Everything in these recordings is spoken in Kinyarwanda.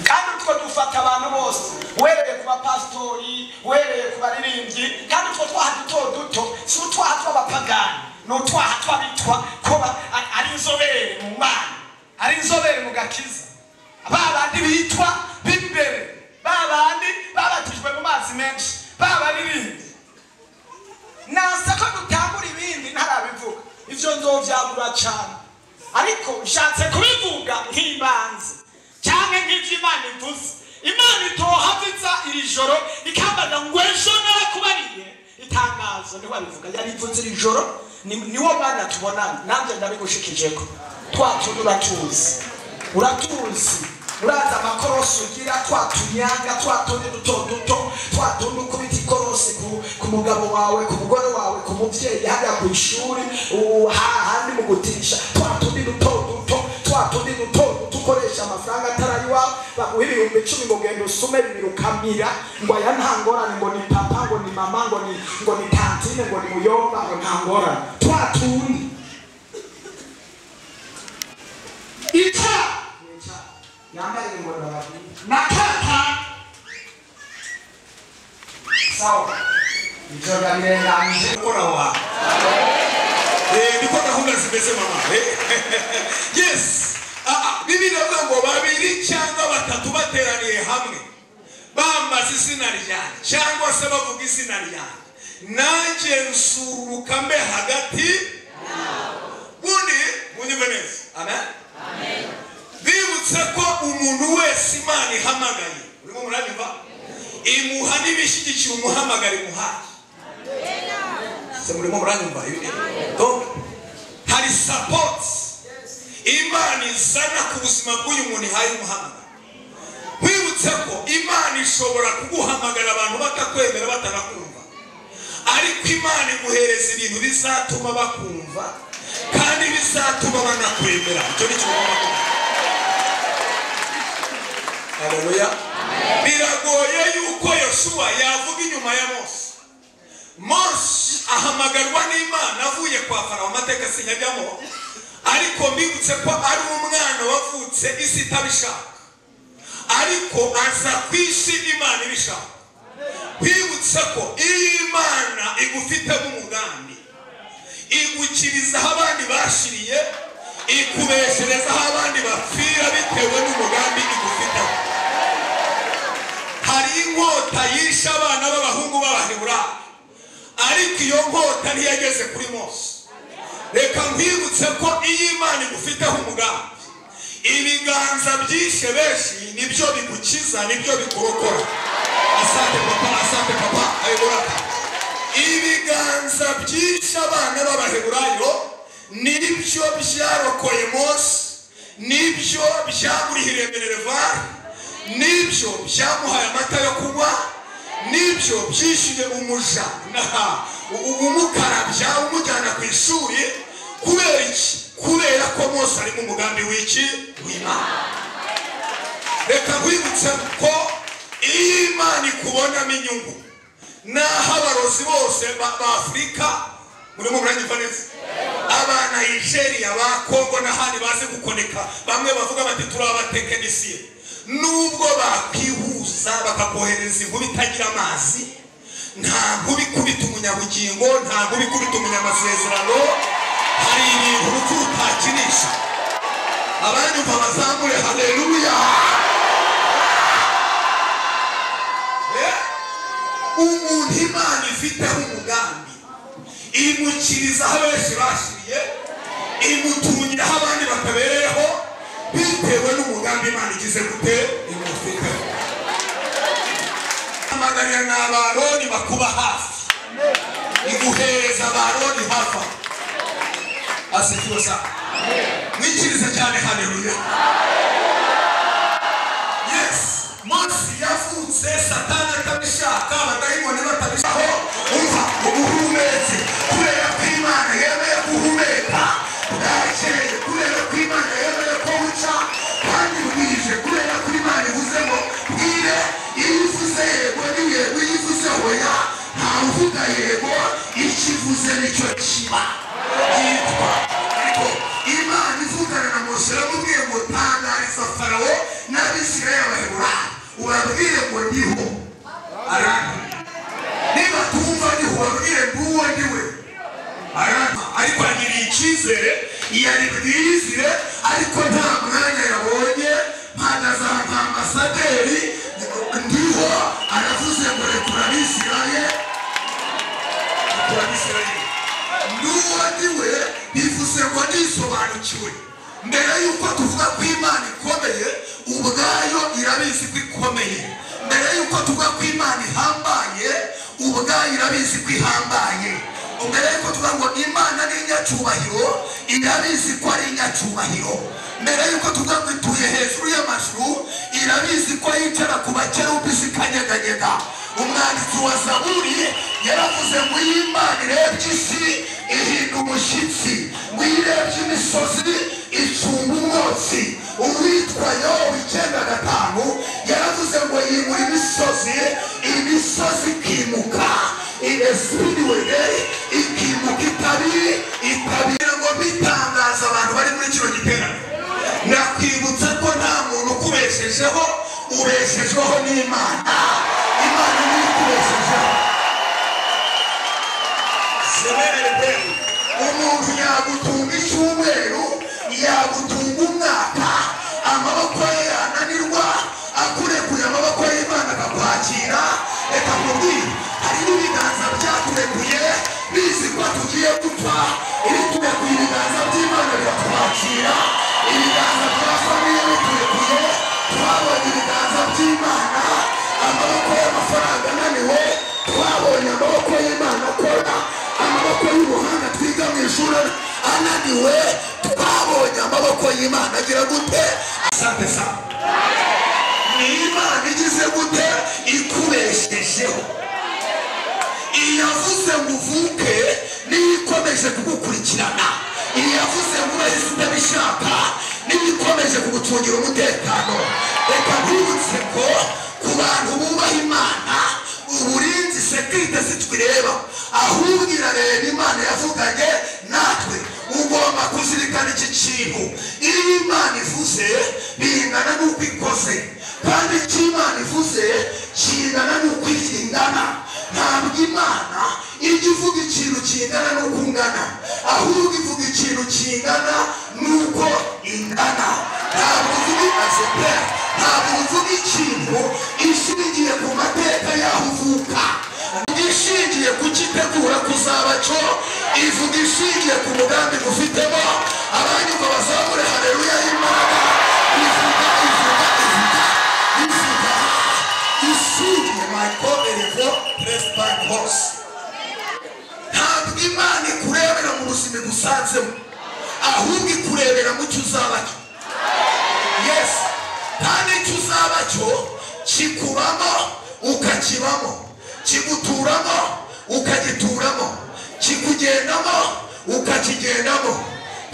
Kandi utwo dufata abantu bose, uhereye ku bapasitori, uhereye ku baririmbyi. Kandi utwo twaha duto duto si utwaha tw'abapagani, ni utwaha tw'abitwa ko ari inzobere mu Mana, ari inzobere mu gakiza, ba bandi bitwa b'imbere, ba bandi babatijwe mu mazi menshi, ba baririmbyi. Nasa ko dutangura ibindi ntarabivuga, ivyo nzovyagura cane, ariko nshatse kubivuga nk'ibanze cyangwa nk'ivyo Imana ivuze. Imana itohaviza iri joro ikambaza ngo ejo narakubariye itangazo, ntiwabivuga. Yarivuze iri joro, niwo Mana tubonana. Nanjye ndabigushikijeko, twa tundi uratuzi, uratuzi, uraza amakorosi ugira, twa tunyanga, twa tundi duto duto, twa tundi ukubita ikorosi ku mugabo wawe, ku mugore wawe, ku muvyeyi hariya ku ishuri, hahandi mu gutisha, twa tundi duto duto, twa tundi duto duto ukoresha amafaranga atari iwawe. Baguha 10,000 ngo genda usume 2 ukamira, ngo aya nta ngorane, ngo ni papa, ngo ni mama, ngo ni tantine, ngo ni muyomba, ngo nta ngorane. Twa tundi ica yambaye ngo ndababwira na kaka sawa, ivyo ndabirenganyije. Gukora aho hantu. Niko gahunda zimeze, mama. Yes. Bibiliya iravuga ngo babiri cyangwa batatu bateraniye hamwe bambaza izina ryanjye cyangwa se bavuga izina ryanjye, nanjye nsururuka mbe hagati. Bundi munyumve neza, amen. Bibutse ko umuntu wese Imana ihamagaye, urimo muranyumva, imuha n'ibishyigikiye umuhamagara imuhaye. Se murimo muranyumva? Donc hari support Imana izana ku buzima bw'uyu muntu ihaye umuhamagara. Wibutse ko Imana ishobora kuguhamagara abantu batakwemera, batanakumva, ariko Imana iguhereza ibintu bizatuma bakumva kandi bizatuma banakwemera. Icyo ni cyo ugomba kumenya. Haleluya! Biragoye yuko Yoshuwa yavuga inyuma ya Mose. Mose ahamagarwa n'Imana avuye kwa Farawo, amateka sinyajyamo, ariko mbibutse ko ari umwana wavutse isi itabishaka, ariko aza ku isi Imana ibishaka. Kwibutse ko iyo Imana igufitemo umugambi, igukiriza aho abandi bashiriye, ikubeshereza aho abandi bapfira, bitewe n'umugambi igufiteho. Hari inkota yishe abana b'abahungu b'Abaheburayo, ariko iyo nkota ntiyageze kuri Mose. Reka nkwibutse ko iyo Imana igufiteho umugambi, ibiganza byishe benshi nibyo bigukiza, nibyo bikurokora. Asante papa, asante papa. Ayiburaka ibiganza byishe abana b'Abaheburayo nibyo byarokoye Mose, nibyo byamurihiriye minerval, nibyo byamuhaye amata yo kunywa, nibyo byishyuye umuja umukarabya umujyana ku ishuri. Kubera iki? Kubera ko Mose ari mu mugambi w'iki? W'Imana. Reka nkwibutse ko iyo Imana ikubonamo inyungu, naho abarozi bose ba Afurika, murimo muranyumva neza, aba Nigeria, ba Kongo n'ahandi bazi gukoneka, bamwe bavuga bati turi abatekinisiye, nubwo bakwihuza bakakohereza inkuba itagira amazi, nta nkuba ikubita umunyabugingo, nta nkuba ikubita umunyamasezerano. Hari ibintu urupfu rutakinisha. Abanyumva bazamure haleluya. Umuntu Imana ifiteho umugambi imukiriza aho benshi bashiriye, imutungira aho abandi batabereyeho, bitewe n'umugambi Imana igize gute? Imufiteho. Amagarira ni Abaroni bakuba hafi, iguhereza Abaroni hafi aho. Asifiwe sana. Mwikirize cyane haleluya. Yes, Mose yavutse Satani atabishaka, abadayimoni batabishaka. Umva ubuhumetse, kubera ko Imana yemeye guhumeka bwakeye, kubera ko Imana yemeye ko buca kandi bwije, kubera ko Imana ivuze ngo bwire. Iyo ivuze yego ni yego, iyo ivuze hoya ntawe uvuga yego, icyo ivuze nicyo kiba yitwa. Ariko Imana ivugana na Mose iramubwiye ngo tanga Farawo n'Abisirayeli Abaheburayo, ubabwire ngo ndiho. Niba tumva ndiho, ubabwire ngo ndiwe. Ariko yagiriye icyizere, yari bwizire, ariko nta mwanya yabonye. Mpagaze ahantu ambasaderi ndiho aravuze ngo rekura Abisirayeli, rekura Abisirayeli. N'uwo ndiwe bivuze ngo ndisobanukiwe. Mbere y'uko tuvuga ko Imana ikomeye, ubwayo irabizi ko ikomeye. Mbere y'uko tuvuga ko Imana ihambaye, ubwayo irabizi ko ihambaye. Mbere y'uko tuvuga ngo Imana ni inyacyubahiro, irabizi ko ari inyacyubahiro. Mbere y'uko tuvuga ngo ituye hejuru y'amajuru, irabizi ko yicara ku bakerubi zikanyeganyega. Umwanditsi wa Zaburi yaravuze ngo iyo Imana irebye isi ihinda umushyitsi, ngo iyo irebye imisozi icumba umwotsi. Uwitwa Yobu 9:5 yaravuze ngo yimura imisozi, imisozi ikimuka, ikimuka itabira. Ngo bitangaza abantu bari muri kino giterane, nakwibutsa ko nta muntu ukubeshejeho, ubeshejweho n'Imana. Imana niyo ikubeshejeho. Umuntu yagutunga icyumweru, yagutunga umwaka, amaboko ye yananirwa, akurekuye amaboko y'Imana akakwakira. Reka nkubwire, hari n'ibiganza byaturekuye bizi ko tugiye gupfa, ibiturekuye ibiganza by'Imana biratwakira. Ibiganza bya famiye biturekuye, twabonye ibiganza by'Imana. Amaboko y'amafaranga ananiwe, twabonye amaboko y'Imana akora. Amaboko y'ubuhanga twiga mu ishuri ananiwe, twabonye amaboko y'Imana agira gute? Asante sana. Ni Imana igize gute? Ikubeshejeho. Iyavuze ngo uvuke niyo ikomeje kugukurikirana. Iyavuze ngo ube utabishaka niyo ikomeje kugucungira umutekano. Reka nkwibutse ko ku bantu bubaha Imana, uburinzi sekirite zitwireba, ahubwo irareba Imana yavuganye natwe. Ugomba kuzirikana iki kintu: iyo Imana ivuze bingana n'uko ikoze, kandi icyo Imana ivuze kingana n'uko ingana. Ntabwo Imana ijya ivuga ikintu kingana n'uko ungana, ahubwo ivuga ikintu kingana n'uko ingana. Ntabwo uvuga azepera, ntabwo uvuga ikintu ishingiye ku mateka y'aho uvuka, ishingiye ku cyitegura kuzaba cyo, ivuga ishingiye ku mugambi ufitemo. Abanyumva bazamure haleluya y'imbaraga. Ivuga ivuga ivuga ivuga ishingiye Michael Erivo Preston Horse. Ntabwo Imana ikurebera mu buzima igusanzemo, ahubwo ikurebera mu cyo uzaba cyo. Yes, kandi icyo uzaba cyo kikubamo ukakibamo, kiguturamo ukagituramo, kikugendamo ukakigendamo.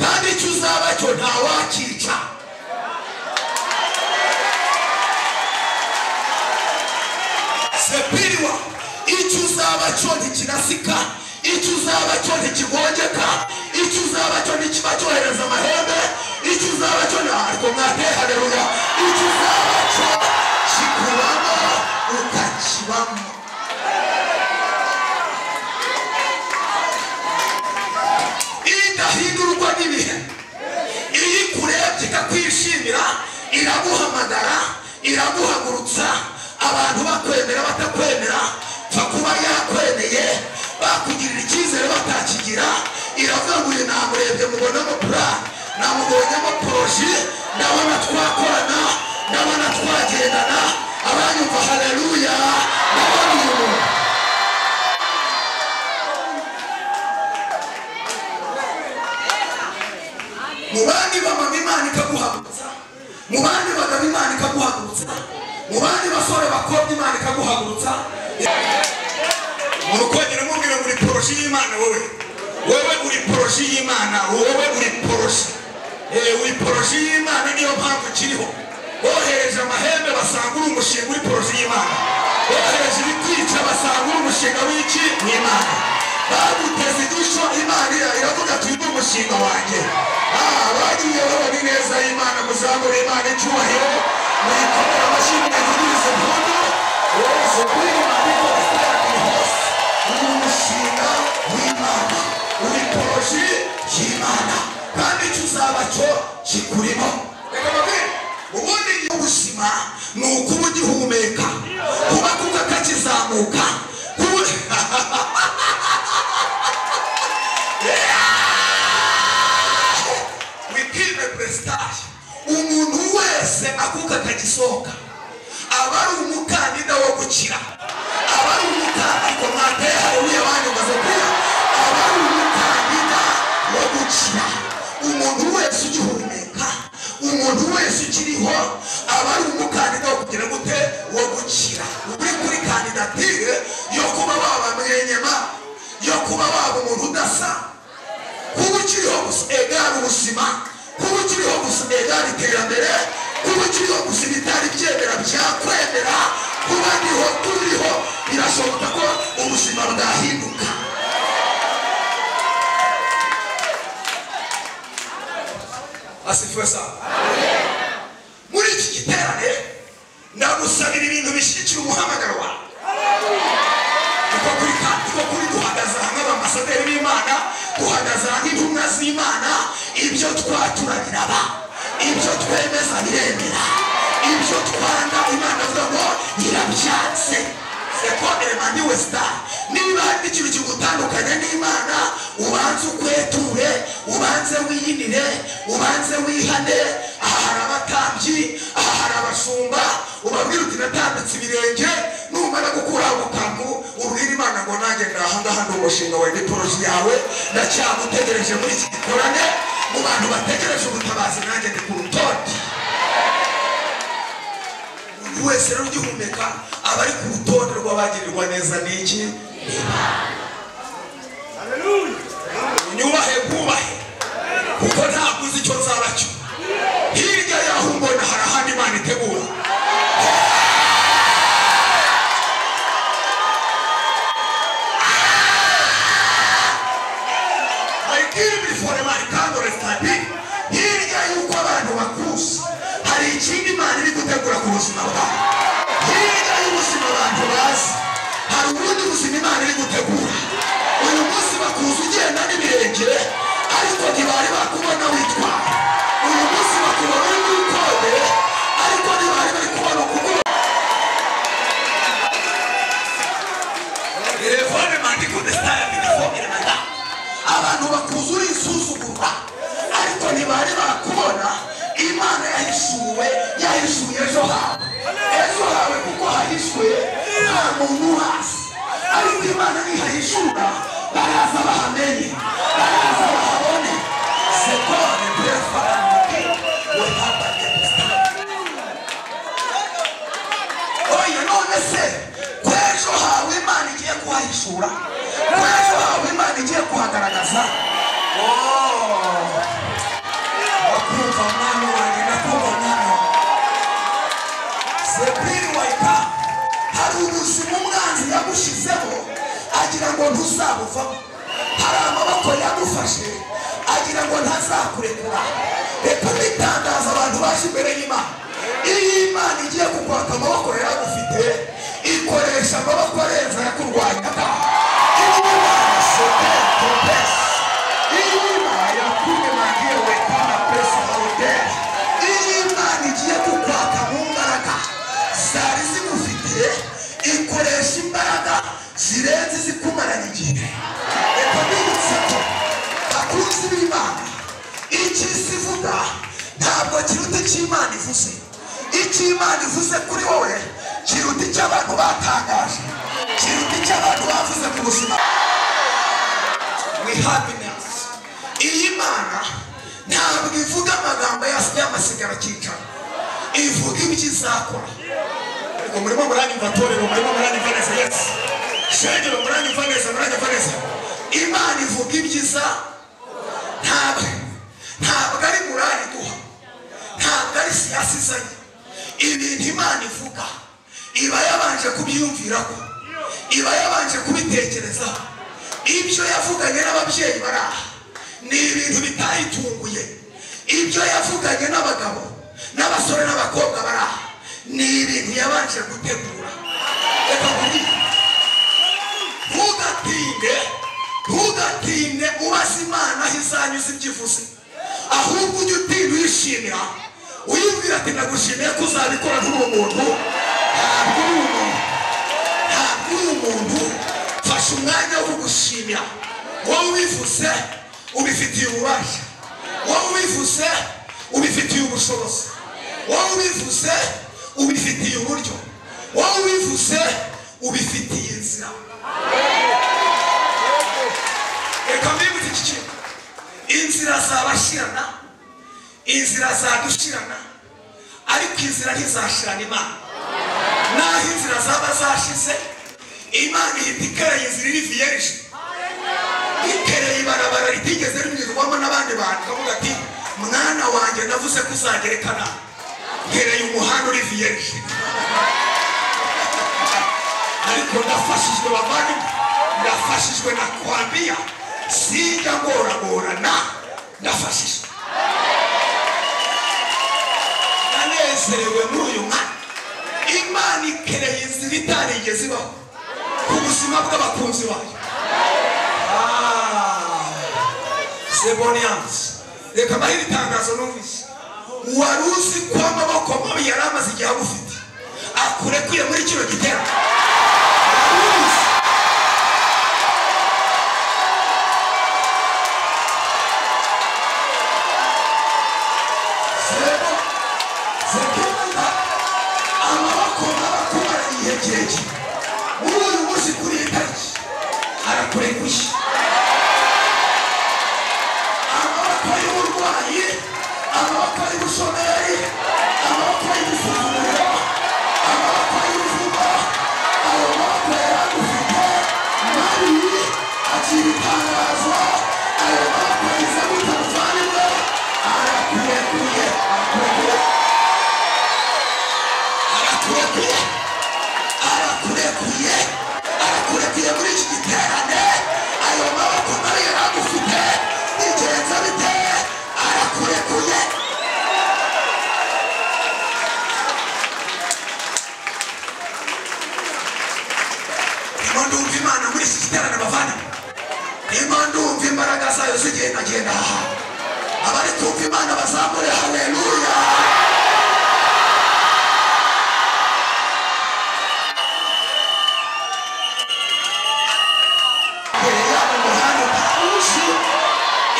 Kandi icyo uzaba cyo ntawakica. Sepiriwa, icyo uzaba cyo ntikinasika, icyo uzaba cyo ntikigongeka, icyo uzaba cyo ntikiba cyohereza amahembe, icyo uzaba cyo ntabwo mwateye haleluya. Icyo uzaba cyo kikubamo ukakibamo. Idahindurwa n'ibihe, iyo ikurebye ikakwishimira, iraguhamagara, iraguhagurutsa. Abantu bakwemera batakwemera, pfa kuba yakwemeye, bakugirira icyizere batakigira. Iravuga ngo uyu namurebye mubonamo plan, namubonyemo projet, ndabona twakorana, ndabona twagendana. Abanyumva haleluya, ndabona uyu muntu. Mu bandi bamama Imana ikaguhagurutsa, mu bandi bagabo Imana ikaguhagurutsa, mu bandi basore bakobwa Imana ikaguhagurutsa. Murukongera mubwira ngo uri poroshi y'Imana wowe. Wowe uri poroshi y'Imana, wowe uri poroshi. Uri poroshi y'Imana, niyo mpamvu kiriho. Bohereje amahembe basanga uri umushinga uri poroshi y'Imana. Bohereje ibikwica basanga uri umushinga w'iki? W'Imana. Baguteze igico, Imana iravuga ati uyu ni umushinga wanjye. Bagiye babona ineza y'Imana, muzamure Imana icyubahiro, muyikomere amashyi, muyivugirize impundu. Wese kuri Imana hose, uri umushinga w'Imana, uri poroji y'Imana, kandi icyo uzaba cyo kikurimo. Reka mbabwire, ubundi ubuzima ni ukuba ugihumeka, kuba kuka kakizamuka, kuba wikime prestage. Umuntu wese akuka kagisohoka aba ari umukandida wo gukira, aba ari umukandida, ariko mwateye haleluya banyu maze kuya, aba ari umukandida wo gukira. Umuntu wese ugihumeka, umuntu wese ukiriho aba ari umukandida wo kugira gute, wo gukira. Uri kuri kandidatire yo kuba waba mwenyema, yo kuba waba umuntu udasa. Kuba ukiriho gusa egara ubuzima, kuba ukiriho gusa egara iterambere, kuba ukiriho gusa ibitari byemera byakwemera, kuba ndiho turiho birashoboka ko ubuzima bwahinduka. Asifiwe sana. Muri iki giterane ndagusabira ibintu bishyigikira umuhamagaro wawe. Niko kuri kandi, niko kuri duhagaze hamwe abambasaderi b'Imana, duhagaze hamwe intumwa z'Imana, ibyo twatura biraba, ibyo twemeza biremera, ibyo twanga Imana avuga ngo irabyanze. Seko elemandi westa, niba hari ikintu kigutandukanya n'Imana, ubanze ukweture, ubanze wiyinire, ubanze wihane. Aha hari abatambyi, aha hari abashumba, ubabwira uti natambitse ibirenge. Numara gukura ako kantu ubwira Imana ngo nanjye ndaha ngaha ndi umushinga wawe, ni poroji yawe, ndacyagutegereje muri iki gikorane. Mu bantu bategereje ubutabazi nanjye ndi ku rutonde. Umuntu wese rero ugihumeka aba ari ku rutonde rw'abagirirwa neza n'iki? Unyubahe nkubahe, kuko ntabwo uzi icyo nzaba cyo. Hirya y'aho umbona hari ahandi Imana itegura. Hirya y'uko abantu bakuzi hari ikindi Imana iri gutegura ku buzima bwawe. Hirya y'ubuzima abantu bazi hari ubundi buzima Imana iri gutegura. Uyu munsi bakuzi ugenda n'ibirenge, ariko ntibari bakubona witwara. Uyu munsi bakubona uri muri kode, ariko ntibari bari kubona ukuguru. Telefone mandiko de style telefone manda. Abantu bakuzi uri insuzugurwa, ariko ntibari bakubona. Imana yahishuwe, yahishuye ejo hawe, ejo hawe kuko hahishwe nta muntu uhazi, ariko Imana nihahishura baraza bahamenye, baraza bahabone. Sekone prefaranike wehabagesta. Oya none se kwejo hawe Imana igiye kuhahishura, kwejo hawe Imana igiye kuhagaragaza. Ndakumva mwana wanjye, ndakumva mwana wanjye. Sepiri waika, hari ubuzima umwanzi yagushizeho agira ngo ntuzabuvamo, hari amaboko yagufashe agira ngo ntazakurekura. Reka bitangaza abantu baje imbere y'Imana. Iyo Imana igiye kukwaka amaboko yaragufite, ikoresha amaboko arenze ayakurwanyaga. Imana sote topesi, Imana yakumemangiye wekana pesa hawuderi. Iyo Imana igiye kukwaka mu mbaraga zari zigufite, ikoresha imbaraga zirenze izikumaranye igihe. Reka mbibutse ko bakunzi b'Imana, icyo isi ivuga ntabwo kiruta icyo Imana ivuze. Icyo Imana ivuze kuri wowe kiruta icyo abantu batangaje, kiruta icyo abantu bavuze ku buzima. We happiness. Iyi Mana ntabwo ivuga amagambo y'amasigara cyicaro, ivuga ibyo izakora. Ariko murimo muranyumva torero, murimo muranyumva neza? Yes. Shengero muranyumva neza, muranyumva neza. Imana ivuga ibyiza, ntabwo ari murari duha, ntabwo ari siyasi izanye. Ibintu Imana ivuga iba yabanje kubyiyumviraho, iba yabanje kubitekerezaho, Ibyo yavuganye n'ababyeyi baraha ni ibintu bitayitunguye. Ibyo yavuganye n'abagabo n'abasore n'abakobwa baraha ni ibintu yabanje gutegura. Reka nkubwire, ntugatinde ubaza Imana aho izanyuza ibyo ivuze, ahubwo ujye utinda uyishimira, uyibwira ati ndagushimiye ko uzabikora. Nturi umuntu, ntabwo uri umuntu, ntabwo uri umuntu. Fasha umwanya wo kugushimira. Wowe ubivuze ubifitiye ububasha, wowe ubivuze ubifitiye ubushobozi, wowe ubivuze ubifitiye uburyo, wowe ubivuze ubifitiye inzira. Reka mbibutse iki kintu: inzira zabashirana, inzira zadushirana, ariko inzira ntizashirana Imana. Naho inzira zaba zashize, Imana ihita ikereye inzira iri vierge, ikereye ibarabara ritigeze rinyurwamo n'abandi bantu, ikavuga ati mwana wanjye navuze ko uzagera i Kanani, nkereye umuhanda uri vierge. Ariko ndafashijwe bavandimwe, ndafashijwe na kwambia, sinjya ngoragorana, ndafashijwe, ndanezerewe muri uyu mwanya. Imana ikereye inzira itarigeze ibaho ku buzima bw'abakunzi bayo. Seboniyanse, reka mbahe iri tangazo numvise. Wari uzi ko amaboko mabi yari amaze igihe agufite akurekuye muri kino giterane? Wari ubizi? Sebo Zekemba, amaboko mabi akumara igihe kirekire, muri uyu munsi kuri iyi tariki arakurekuye. Amaboko y'uburwayi, amaboko y'ubushomeri, amaboko y'ibisuzuguriro, amaboko y'uruvugo, ayo maboko yaragufite mabi, akira itangazo. Ayo maboko yagize gute muvandimwe? Arakurekuye, arakurekuye, arakurekuye, arakurekuye, arakurekuye muri iki giterane. Ayo maboko mabi yaragufite, bigenza bite? Arakurekuye. Ndimo ndumva Imana muri iki giterane bavandimwe, ndimo ndumva imbaraga zayo zigendagenda aha. Abari kumva Imana bazamure haleluya. Imbere yabo umuhanda utawuzi,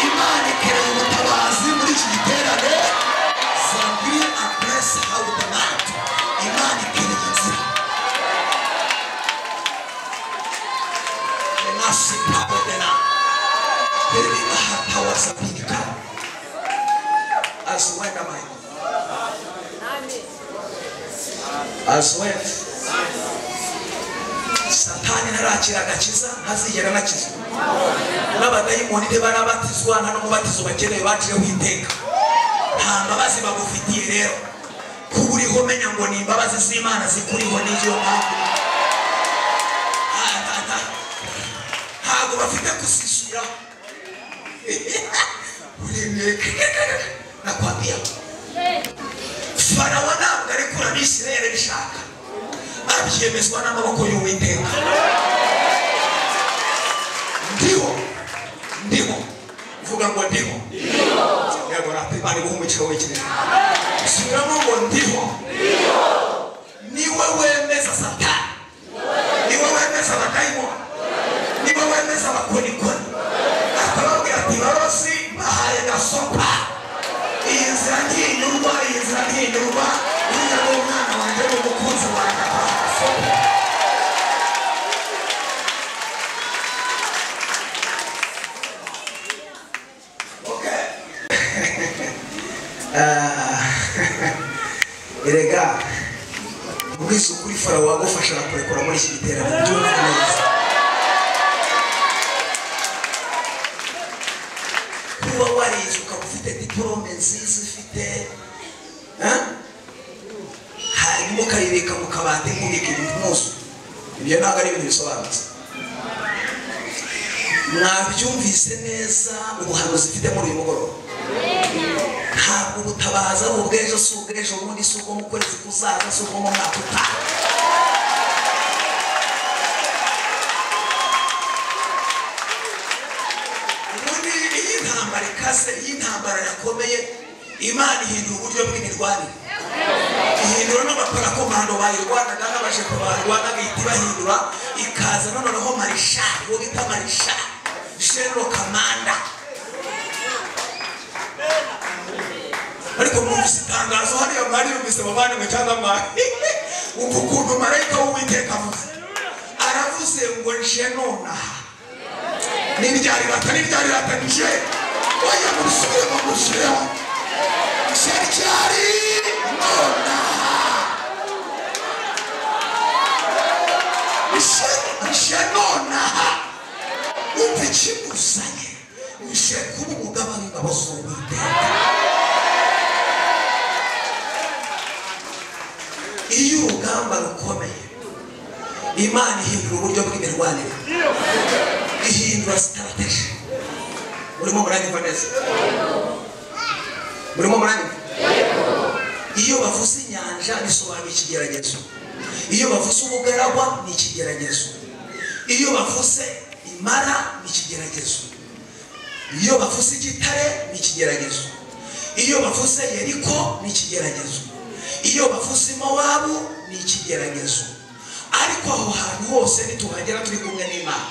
Imana ikereye ubutabazi muri iki giterane. Zambiri abless hawudanat, Imana ikereye inzira. Nasi pawodena Perima hatawasabika aswenda my aswenda. Satani ntarakira agakiza, ntazigera anakizwa. N'abadayimoni ntibarabatizwa, nta n'umubatizo bakeneye, baciyeho iteka. Nta mbabazi bagufitiye. Rero kuba uriho, menya ngo ni imbabazi z'Imana zikuriho, n'iyo mpamvu ntabwo bafite kuzishyura. Nakwambia, Farawo ntabwo arekura Abisirayeli bishaka, abyemezwa n'amaboko y'Uwiteka. Ndiho, ndiho, vuga ngo ndiho. Yego rata, Imana iguhe umugisha w'ikirere. Subiramo ngo ndiho. Niwe wemeza Satani, niwe wemeza abadayimoni, niwe wemeza abakonikoni, akababwira ati barozi bahaye gasopa, iyi nzira ntinyurwa, iyi nzira ntinyurwa, uriya ni umwana wanjye, ni umukunzi wanjye, abaha gasopa. Okay. Erega ubwiza ukuri, Farawo wagufasha arakurekura muri iki giterane, byumve neza. Kuba warize ukaba ufite diporome nziza ufite, eh? Hanyuma ukayibika mu kabati nk'ubika ibintu, ibyo ntabwo ari ibintu bisobanutse. Mwabyumvise neza ubuhanuzi mfite muri uyu mugoroba. Ntabwo ubutabaza ari ubw'ejo, si ubw'ejo bundi, si ubwo mu kwezi kuzaza, si ubwo mu mwaka utaha. Ubundi iyo intambara ikaze, iyo intambara yakomeye, Imana ihindura uburyo bw'imirwanire, ihindura n'abaparakomando bayirwanaga n'abajepo barwanaga, ihita ibahindura ikaza noneho marishali, uwo bita marishali general kamanda. Ariko mwumvise itangazo hariya, mwariyumvise bavandimwe cyangwa mwari umva ukuntu marayika w'Uwiteka avuze, aravuze ngo nje nonaha, n'iryarirata n'iryarirata nje, oya mubisubiremo mubisubireho, nje ryari nonaha, nje nonaha, umva ikimuzanye, nje kuba umugaba w'ingabo z'Uwiteka. Iyo urugamba rukomeye, Imana ihindura uburyo bw'imirwanire, ihindura strategy. Murimo muranyumva neza? Murimo muranyumva? Iyo bavuze inyanja bisobanura ikigeragezo, iyo bavuze ubugaragwa ni ikigeragezo, iyo bavuze imara ni ikigeragezo, iyo bavuze igitare ni ikigeragezo, iyo bavuze Yeriko ni ikigeragezo, iyo bavuze Mowabu ni ikigeragezo. Ariko aho hantu hose nituhagera turi kumwe n'Imana,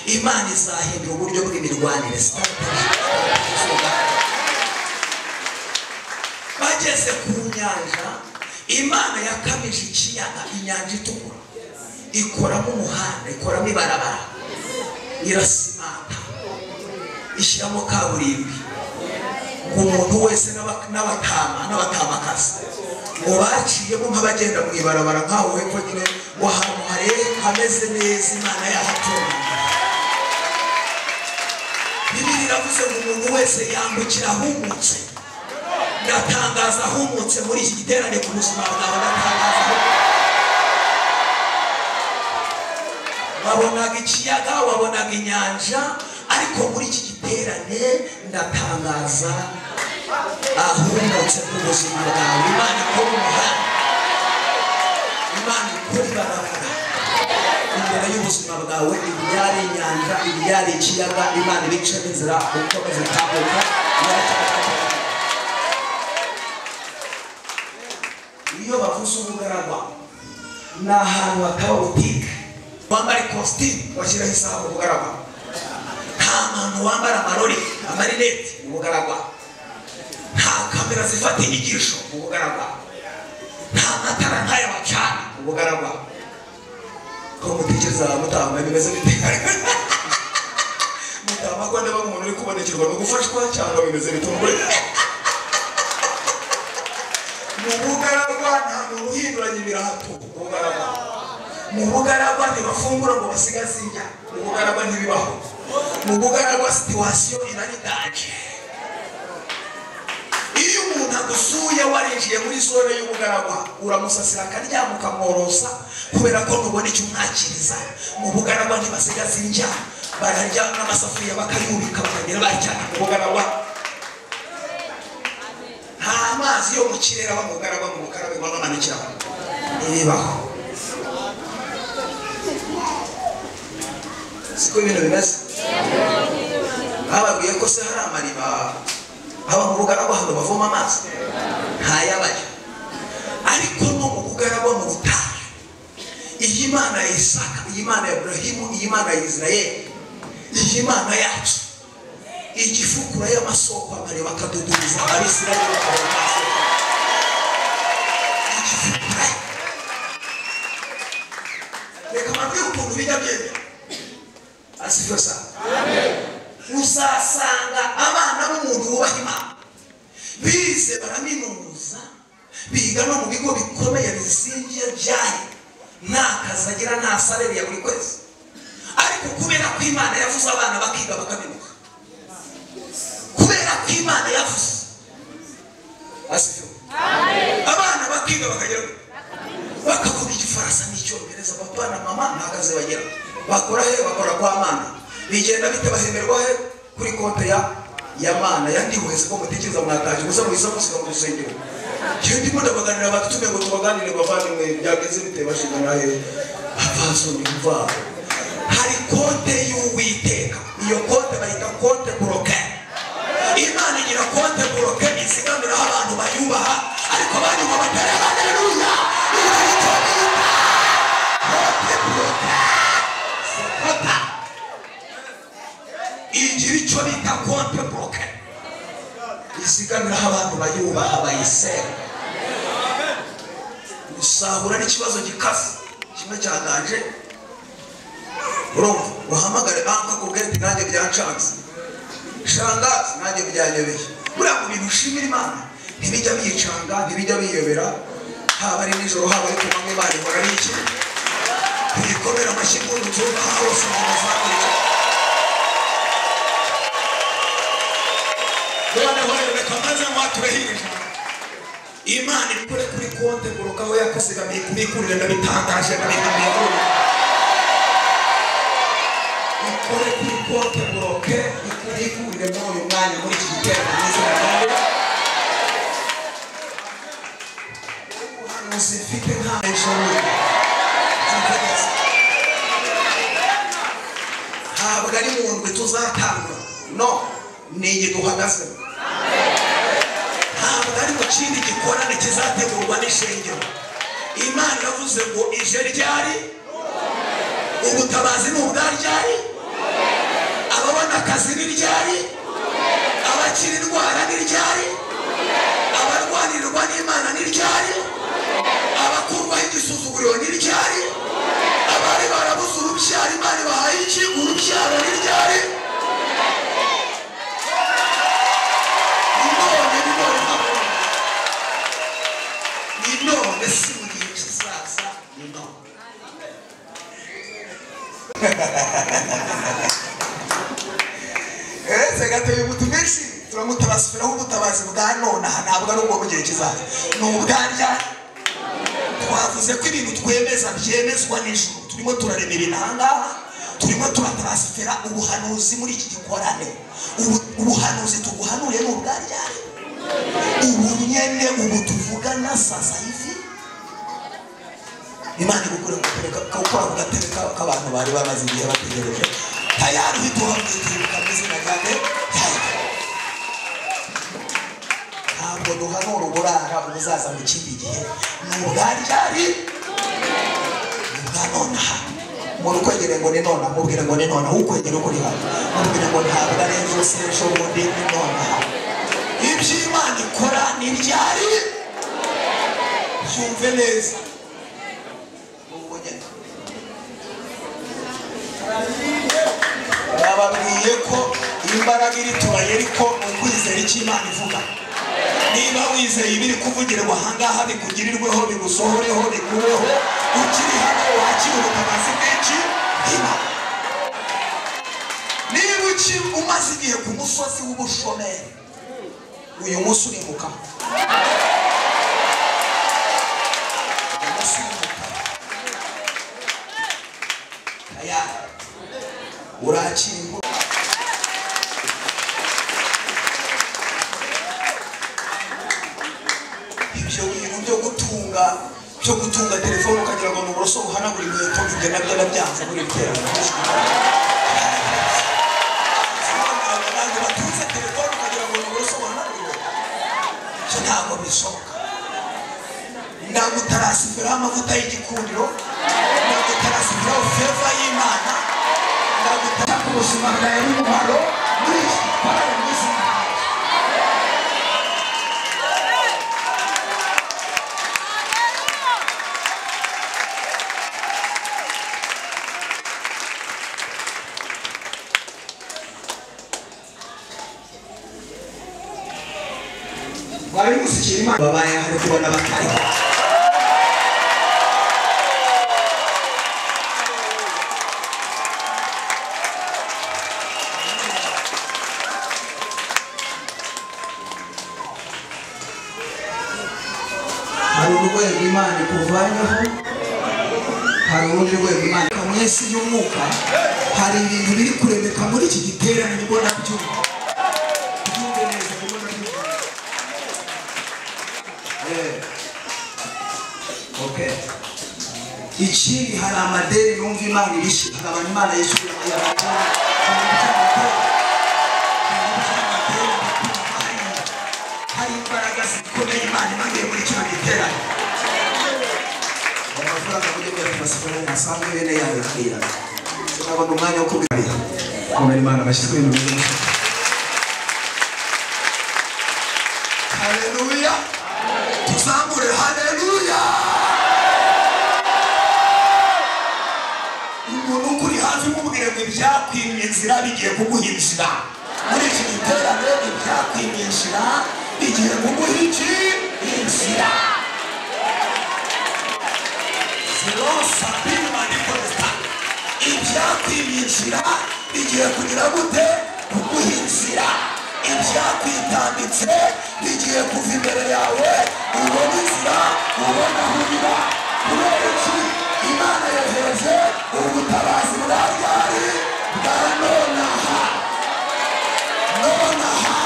Imana izahindura uburyo bw'imirwanire. Bageze ku nyanja, Imana yakamije ikiyaga, inyanja itukura, ikoramo umuhanda, ikoramo ibarabara, irasimanta, ishyiramo kaburimbi, ngo umuntu wese n'abatama n'abatamakazi ngo baciyemo nk'abagenda mu ibarabara nkaho hepfo nyine, ngo ahantu harere hameze neza, Imana yahatunganya. Bibiliya iravuze ngo umuntu wese yambukira ahumutse. Ndatangaza ahumutse muri iki giterane ku buzima bwawe, ndatangaza ahumutse. Wabonaga ikiyaga, wabonaga inyanja, ariko muri iki giterane ndatangaza ahumutse ku buzima bwawe. Imana ikora umuhanda, Imana ikora ibarabara imbere y'ubuzima bwawe. Ibyari inyanja, ibyari ikiyaga, Imana ibicemo inzira, ukomeze utambuka. Iyo bavuze ubugaragwa ni ahantu hataba butike, wambara ikositimu washyiraho isaha mu bugaragwa, nta muntu wambara amarori amarinete mu bugaragwa, nta kamera zifata inyigisho mu bugaragwa, nta matara nk'aya bacana mu bugaragwa. Ko mutekereza mutamba bimeze bite? Mutamba ko ndeba umuntu uri kubonekerwa no gufashwa cyangwa bimeze bitungure? Mu bugaragwa nta muntu uhinduranya ibirato mu bugaragwa. Mu bugaragwa ntibafungura ngo basigaze indya, mu bugaragwa ntibibaho. Mu bugaragwa situwasiyo iraridaje. Iyo umuntu agusuye warinjiye muri zone y'ubugaragwa, uramusasira akaryama ukamworosa, kubera ko ntubona icyo umwakiriza. Mu bugaragwa ntibasigaze indya, bararya n'amasafuriya bakayubika bakagera bacyana mu bugaragwa. Nta mazi yo mu kirere aba mu bugaragwa, mu bukarabe bamanukira ntibibaho. Siko ibintu bimeze. Bababwiye ko se hari amariba aba mu bugaragwa hano bavoma amazi, ntayabayo. Ariko no mu bugaragwa mu butayu, iyi Mana ya Isaka, iyi Mana ya Ibrahimu, iyi Mana ya Israeli, iyi Mana yacu igifukura y'amasoko amariba akadudubiza Abisirayeli bakabona amazi. Igifukura. Reka mbabwire ukuntu bijya byemera. Asifiwe sana. Uzasanga abana b'umuntu wubaha Imana bize baraminuza, biga no mu bigo bikomeye bizingiye byahe, nta kazi agira, nta salary ya buri kwezi, ariko kubera ko Imana yavuze abana bakiga bakaminuza, kubera ko Imana yavuze. Asifiwe. Abana bakiga bakagera bakavuga igifaransa n'icyongereza, papa na mama nta kazi bagira. Bakora he? Bakora kwa Mana. Bigenda bite? Bahemerwa he? Kuri konte ya Mana yandiweze ko mutekereza mwataje gusa muhise musiga mu rusengero. Iyo ndimo ndabaganira batutume ngo tubaganire bavandimwe, byageze bite? Bashingana he? Abasoni mva. Hari konte y'Uwiteka. Iyo konte bayita konte bloqué. Imana igira konte bloqué izigamiraho abantu bayubaha, ariko abanyuma batareba. Haleluya! Icyo bita konte bloqué. Sekota. Igira icyo bita konte bloqué. Izigamiraho abantu bayubaha bayisenga. Usahura n'ikibazo gikase kimwe cyaganje, urumva uhamagare banka kubwira ati nanjye byancanze, shangazi nanjye byanyobeye. Buriya mu bintu ushimira Imana ntibijya biyicanga, ntibijya biyobera, haba ari nijoro haba ari ku manywa, Imana ihora ari iki? Tuyikomere amashyi impundu nzumva aha hose mu mazamure. Noneho rero reka maze mwatureho iri jambo. Imana ikore kuri konte buroka aho yakusigamiye kubikurira, ndabitangaje ndabihamye. Ikore kuri konte buroke ikubikurire muri uyu mwanya, muri iki giterane mu izina rya Yesu. Ubuhanuzi mfite nta ijoro. Ntabwo ari mu ndwi tuzatanga, no ni iyi duhagazemo. Ntabwo ari mu kindi gikorane kizategurwa n'ishengero. Imana yavuze ngo ije ryari? Ubutabazi ni ubwa ryari? Ababona akazi ni ryari? Abakira indwara ni ryari? Abarwanirwa n'Imana ni ryari? Abakurwaho igisuzuguriro ni ryari? Abari barabuze urubyaro Imana ibahaye iki? Urubyaro ni ryari? Ni none, si mu gihe kizaza, ni none. Ese gato ubutumishi turamutabasubiraho ubutabazi bwa none aha, ntabwo ari ubwo mu gihe kizaza, ni ubwa ryari. Twavuze ko ibintu twemeza byemezwa n'ijuru. Turimo turarema ibintu aha ngaha, turimo turatransfera ubuhanuzi muri iki gikorane. Ubuhanuzi tuguhanuye ni ubwa ryari? Ubu nyene, ubu tuvugana sasa hivi. Imana igukure gukora ku gatebe k'abantu bari bamaze igihe bategereje. Tayari uhita uhamwitibuka mu izina rya Yesu. Ntabwo duhanura uburara ubuzaza mu kindi gihe, ni ubwa ryari? Ni ubwa nonaha. Umuntu ukwegereye ngo ni nonaha, mubwire ngo ni nonaha. Ukwegere ukuri hafi, mubwire ngo ntabwo ari ejo, si ejo bundi, ni nonaha. Ibyo Imana ikora ni ryari? Byumve neza. Bababwiye ko imbaraga iri turaye, ariko ni ukwizera icyo Imana ivuga. Niba wizeye ibiri kuvugirwa aha ngaha, bikugirirweho, bigusohoreho, bikubeho, ukiri hano wakira ubutabazi bwinshi bw'Imana. Niba umaze igihe ku musozi w'ubushomeri, uyu munsi urimuka. Uyu munsi urimuka. Tayari urakira inkuru. Ibyo bintu byo gutunga telefone ukagira ngo ni uburoso buhanagura inkweto, ibyo nabyo nabyanze muri iri teraniro. Abantu batunze telefone ukagira ngo ni uburoso buhanagura inkweto, ibyo ntabwo bishoboka. Ndagutarasifiraho amavuta y'igikundiro, ndagutarasifiraho feva y'Imana, ndagutaka ku buzima bwawe n'umumaro muri iki gikorane mu izina rya Yesu. Bari gusikira Imana babaye hano kubona batariho. Hari urwego Imana ikuvanyeho, hari urundi rwego Imana. mu isi y'umwuka, hari ibintu biri kuremeka muri iki giterane nibwo nabyumva. Byumve neza, nibwo nabyumva. Okay. Ikindi hari amadeni numva Imana ibishyira, hari abantu Imana yishyurira amadeni. Hari imbaraga zikomeye Imana imanuye muri kino giterane. Amafaranga mujye muyatubasifura asanzwe bene yayo hariya. Sinabona umwanya wo kubwira. Komera Imana bashyizwe ibintu bimeze. Haleluya. Tuzamure haleluya. Umuntu ukuri hafi mubwire ngo ibyakwimye inzira bigiye kuguha inzira. Muri iki giterane ibyakwimye inzira bigiye kuguha iki? Inzira. Ibyakwimye inzira bigiye kugira gute? Kuguha inzira. Ibyakwitambitse bigiye kuva imbere yawe, ubona inzira, ubona aho unyura. Kubera iki? Imana yohereje ubutabazi bwa ryari? Bwa nonaha. Nonaha.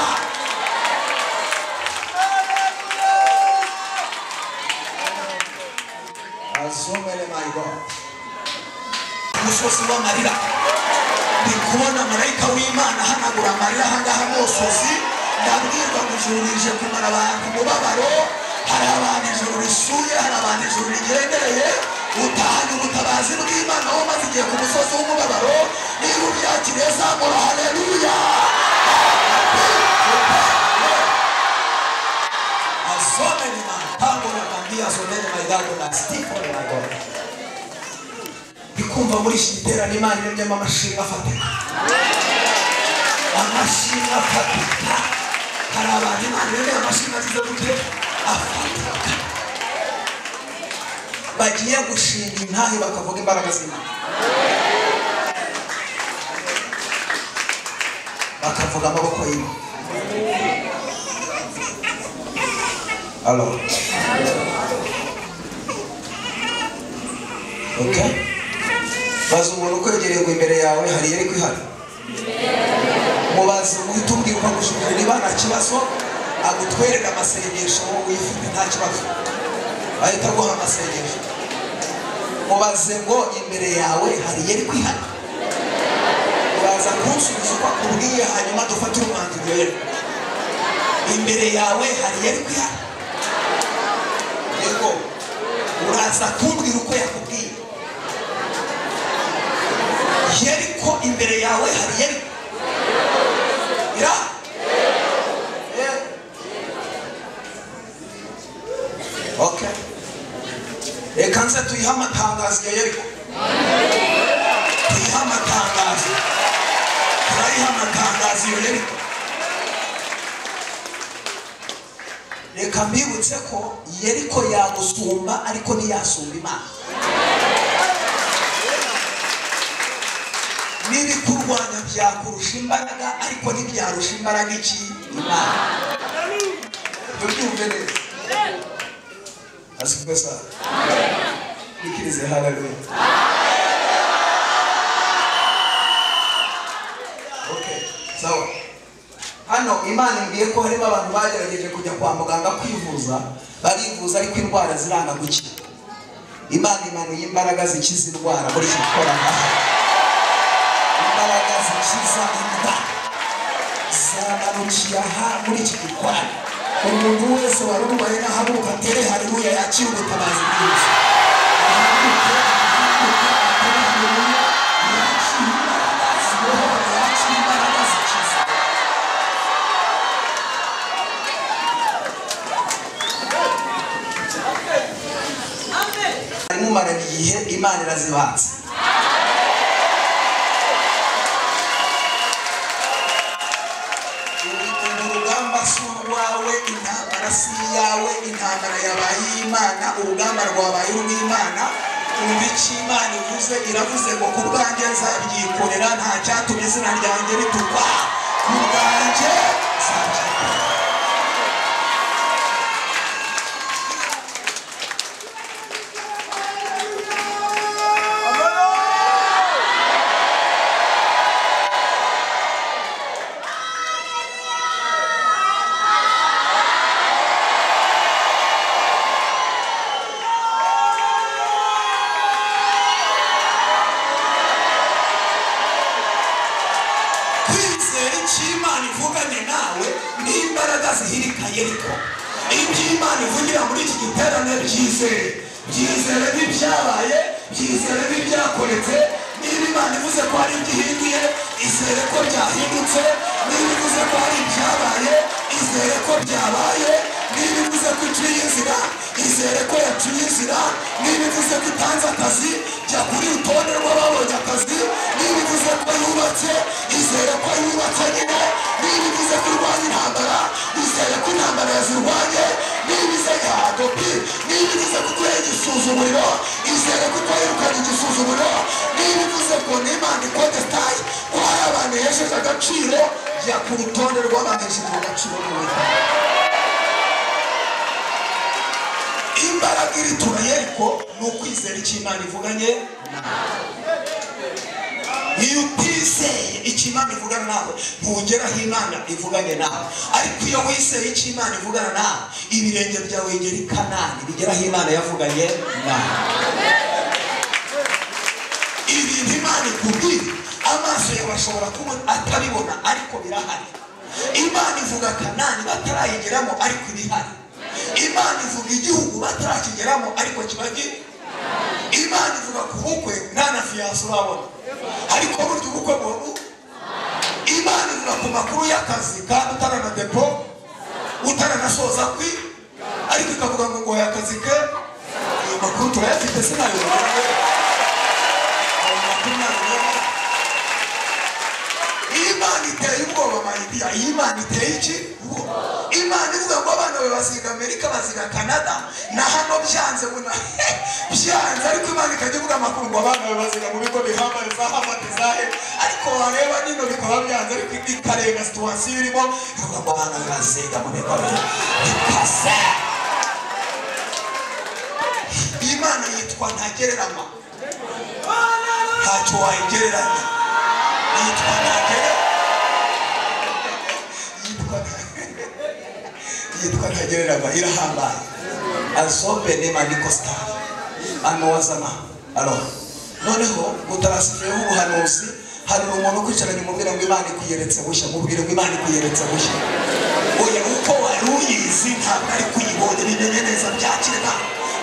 Azomele my God. Umusozi w'amarira. Ndi kubona marayika w'Imana ahanagura amarira ahangaha musozi. Ndabwirwa ngo ijuru rije kumara abantu umubabaro. Hari abantu ijuru risuye, hari abantu ijuru rigendereye. Utahanye ubutabazi bw'Imana wowe umaze igihe ku musozi w'umubabaro. Niba ubyakiriye zamura haleluya. Asomeni matango na bandia, asomeni maidado na Stephen my God. Ndikumva muri iki giterane Imana iremyemo amashimwe afatika. Amashimwe afatika. Hari abantu Imana iremye amashimwe agize gute? Afatika. Bagiye gushinga intahe bakavuga imbaraga z'Imana. Bakavuga amaboko y'Imana. Alors. Okay. Baza umuntu ukwegereye ngo imbere yawe hari yari kwihari. Mubaze uhite umbwira uko agushimira niba nta kibazo, agutwerera amasengesho wowe uyifite nta kibazo. Ahita aguha amasengesho. Mubaze ngo imbere yawe hari yari kwihari. Uraza kunsubiza uko akubwiye hanyuma dufate umwanzuro rero. Imbere yawe hari yari kwihari. Yego. Uraza kumbwira uko yakubwiye. Yeriko imbere yawe hari Yeriko. Ira? Okay. Reka nze tuyihe amatangazo ya Yeriko. Tuyihe amatangazo. Turayiha amatangazo ya Yeriko. Reka mbibutse ko Yeriko yagusumba ariko ntiyasumba Imana. N'ibikurwanya byakurusha imbaraga ariko ntibyarusha imbaraga iki? Imana. Tubyumve neza. Asifiwe sana. Nikirize haleluya. Okay, sawa. Hano Imana imbwiye ko harimo abantu bagerageje kujya kwa muganga kwivuza, barivuza ariko indwara ziranga gukira. Imana imanuye imbaraga zikiza indwara muri iki gikorana. Imbaraga zikiza indwara zamanukiye aha muri iki gikorana. Umuntu wese wari urwaye nahaguruka atere haleluya yakire ubutabazi bwiza. Ahaguruke, ahaguruke, atere haleluya yakire imbaraga zibohora, yakire imbaraga zikiza. Mumaranye igihe Imana irazibatse. Urugamba si urwawe, intambara si iyawe, intambara yabaye iy'Imana, urugamba rwabaye urw'Imana. Umva icyo Imana ivuze, iravuze ngo ku bwanjye nzabyikorera, nta cyatumye izina ryanjye ritukwa, ku bwanjye nzabyikorera. ivuganye nawe n'imbaraga zihirika Yeriko. Ibyo Imana ivugira muri iki giterane byizere, byizere n'ibyabaye, byizere n'ibyakoretse. Niba Imana ivuze ko hari ibyo, izere ko byahindutse. Niba ivuze ko hari ibyabaye, izere ko byabaye. Niba ivuze ko iciye inzira, izere ko yaciye inzira. Niba ivuze ko itanze akazi, jya kuri urutonde rw'ababonye akazi. Niba ivuze ko yubatse, izere ko yubatse nyine. Niba ivuze ko irwanya intambara, izere ko intambara yazirwanye. Niba ivuze adopi, niba ivuze ko ukoreye igisuzuguriro, izere ko ukoreye igisuzuguriro. Niba ivuze ko n'Imana ikodestaye, ko hari abantu yesheje agaciro, jya ku rutonde rw'abahesheje agaciro n'Uwiteka. Imbaraga iritura Yeriko ni ukwizera icyo Imana ivuganye nawe. Iyo utizeye icyo Imana ivugana nawe, ntugera aho Imana ivuganye nawe. Ariko iyo wizeye icyo Imana ivugana nawe, ibirenge byawe bigera i Kanani, bigera aho Imana yavuganye nawe. Ibintu Imana ikubwira, amaso yawe ashobora kubona atabibona, ariko birahari. Imana ivuga Kanani batarayigeramo, ariko ibihari. Imana ivuga igihugu batarakigeramo, ariko kiba gihari. Imana ivuga ku bukwe nta na fiyanse urabona, ariko burya ubukwe buba. Imana ivuga ku makuru y'akazi kandi utarana depo, utaranasoza kwi, ariko ikavuga ngo ngoye akazi ke. Ayo makuru turayafite, sinayobora. Ayo makuru nayobora. Imana iteye ubwoba mayidiya. Imana iteye iki? Imana ivuga ngo abana bawe baziga Amerika, baziga Canada, na hano byanze buna byanze, ariko Imana ikajya ivuga amakuru ngo abana bawe baziga mu bigo bihambaye za Harvard za he, ariko wareba nino bikaba byanze, ariko ikarenga situation irimo, ivuga ngo abana bawe baziga mu bigo bikaze. Imana yitwa ntagereranywa, ntacyo wayigereranya. Yitwa ntagereranywa, yitwa ntagereranywa, irahambaye. Azobe ne star anowazama. Alors noneho utarasifuyeho ubuhanuzi, hari umuntu ukwicaranye umubwira ngo Imana ikuyeretse bushya, mubwire ngo Imana ikuyeretse bushya. Oya, uko wari uyizi ntabwo ari kuyibonye, bimenye neza byakire.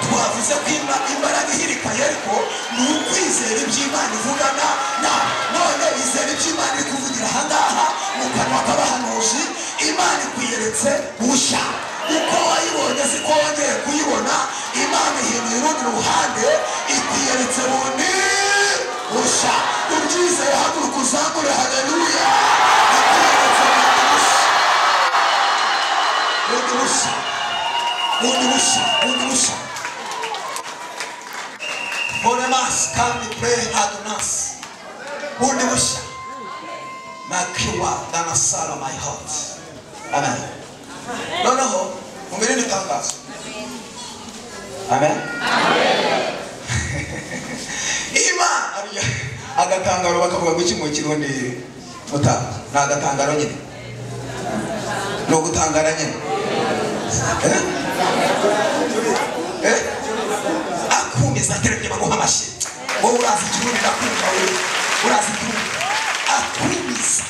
Twavuze ko imbaraga ihirika Yeriko ni ukwizera ibyo Imana ivugana nawe. None izera ibyo Imana iri kuvugira aha ngaha mu kanwa k'abahanuzi. Imana ikwiyeretse bushya, uko wayibonye siko wongeye kuyibona. Imana ihinduye urundi ruhande, ikwiyeretse bundi bushya. Ubyizeye, haguruka uzamure haleluya. Ikwiyeretse bundi bushya, bundi bushya, bundi bushya. Oremas kandi pray adonas. Bundi bushya. Makiwa danasara my heart. Amen. Noneho mubiri n'itangazo. Amen. Imana agatangaro bakavuga ngo iki mu Kirundi mutanga ni agatangaro nyine, ni ugutangara nyine. Akumiza aterebye baguha amashyi. Wowe urazi Ikirundi, ndakumva wowe urazi Ikirundi. Akumiza,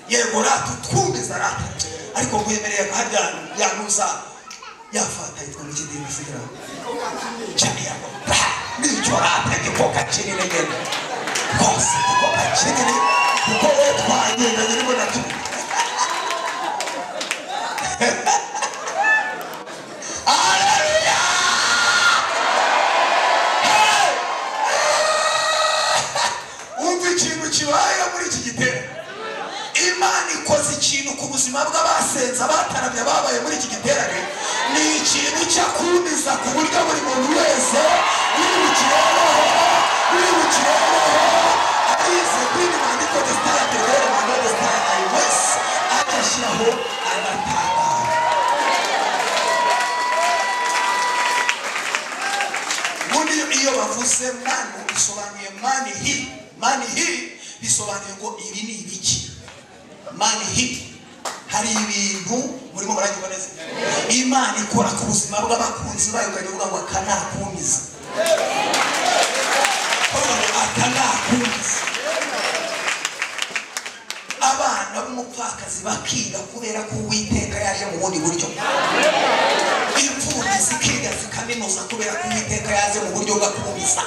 yego rata utwumiza rata, ariko nkwemereye harya yanuza yafata yitwa mu kidini sigira cyane yako nicyo rata gikoka kinini nyene rwose, gikoka kinini kuko we twagendanye nibwo nacyo. Haleluya! Umva ikintu kibaye muri iki giterane. Imana ikoze ikintu ku buzima bw'abasenza bataramye babaye muri iki giterane. Ni ikintu cyakumiza ku buryo buri muntu wese uri bukirebeho, uri bukirebeho arize kuri mandiko de style de mando de style ayi wese agashyiraho agatangara. Ubundi iyo bavuze manu bisobanuye mani hi, mani hi bisobanuye ngo ibi ni ibiki. Mani hi, hari ibintu murimo muranyumva neza. Imana ikora ku buzima bw'abakunzi bayo, ukajya uvuga ngo aka nakumiza, aka nakumiza. Abana n'umupfakazi bakiga kubera ko Uwiteka yaje mu bundi buryo. Imfubyi zikiga zikaminuza kubera ko Uwiteka yaje mu buryo bw'akumisa.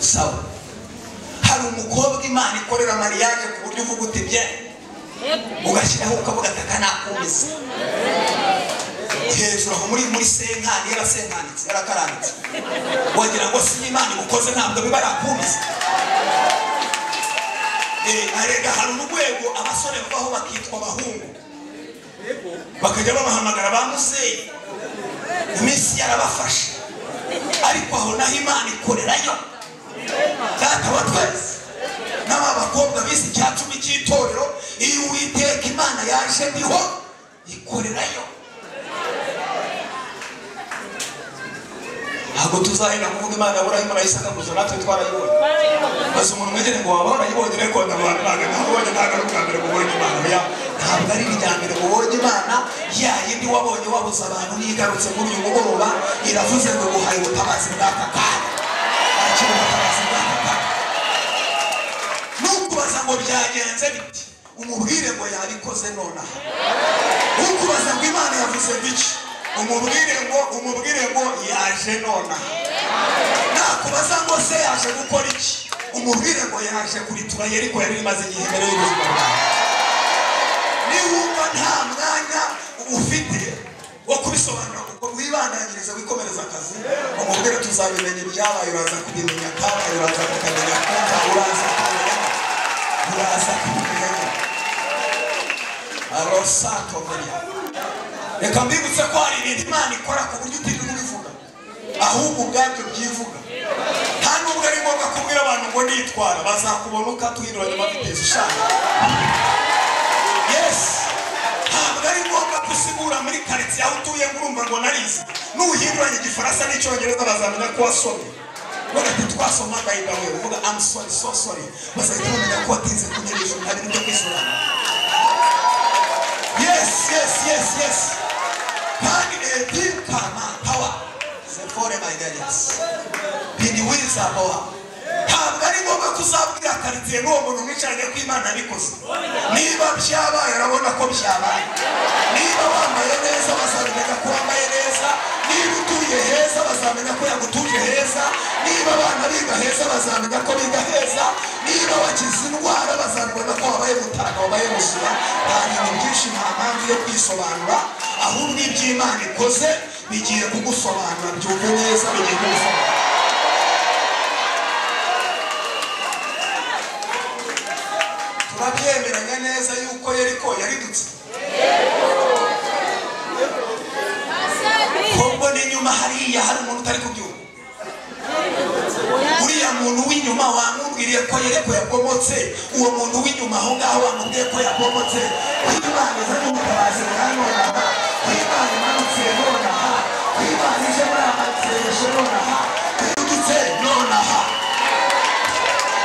Sawa, hari umukobwa Imana ikorera mariage ku buryo uvuga uti bye, ugashyiraho ukavuga ati aka nakumisa. Hejuru aho muri senkani yarasenkanitse yarakaranditse, wagira ngo si Imana imukoze, ntabwo biba yarakumisa. Arega hari urwego abasore bavaho bakitwa abahungu, bakajya babahamagara ba muzeyi, iminsi yarabafashe. Ariko aho naho Imana ikorerayo. Data wa twese n'aba bakobwa bize icya cumi cy'itorero, iyo Uwiteka Imana yaje niho ikorerayo. Ntabwo tuzahera kuvuga Imana ya Aburahimu na Isaka gusa, natwe twarayibonye. Maze umuntu mwegere ngo waba warayibonye, ariko ntabwo ntabwo ari ubwa mbere mubonye Imana. Ntabwo ari irya mbere mubonye Imana, ya yindi wabonye wabuze abantu nigarutse muri uyu mugoroba iravuze ngo guhaye ubutabazi bw'aka kanya. Akira ubutabazi bw'aka kanya. Nukubaza ngo byagenze biti, umubwire ngo yabikoze nonaha. Ukubaza ngo Imana yavuze biki, umubwire ngo yaje nonaha. Nakubaza ngo se yaje gukora iki, umubwire ngo yaje kuritura Yeriko yari imaze igihe mbere y'ubuzima bwawe. Niwumva nta mwanya ufite wo kubisobanura kuko wibandanyiriza wikomereza akazi, umubwire tuzabimenya ibyabaye, uraza kubimenya, kabaye uraza kukamenya, kumva uraza kumenya, uraza kubimenya. Arosato meya. Reka mbibutse ko hari ibintu Imana ikora ku buryo utirirwa ubivuga, ahubwo ubwabyo byivuga. Nta nubwo ari ngombwa kubwira abantu ngo nitwara, bazakubona ukatuhinduranya amavitesi ushaka. Yes, ntabwo ari ngombwa gusigura muri karitsiye aho utuye ngo urumva ngo narize. Nuhinduranya igifaransa n'icyongereza bazamenya ko wasomye. Bagati twasoma agahinda wewe, uvuga I'm sorry, so sorry, bazahita bamenya ko watinze kunyera ijuru, nta bintu byo kwisobanura. Yes, yes, yes, yes. Kandi kama power sefore my guidance biniwiza power. Ntabwo ari ngombwa kuzabwira karitsiye n'uwo muntu mwicaranye ko Imana yabikoze. Niba byabaye arabona ko byabaye. Niba wambaye neza bazamenya ko wambaye neza. Niba utuye heza bazamenya ko yagutuje heza. Niba abana biga heza bazamenya ko biga heza. Niba wakize indwara bazabibona ko wabaye mutaka, wabaye muzima. Nta bintu byinshi, nta mpamvu yo kwisobanura, ahubwo iby'Imana ikoze bigiye kugusobanura. Byumve neza, bigiye kugusobanura. Turabyemeranya neza yuko Yeriko yaridutse. Ko n'inyuma hariya hari umuntu utari kubyumva. Uriya muntu w'inyuma wamubwiriye ko Yeriko yabomotse, uwo muntu w'inyuma aho ngaho wamubwiye ko yabomotse. Imana izanye ubutabazi bwa nonaha, Imana imanutse nonaha, Imana ije muri amasengesho nonaha, yudutse nonaha.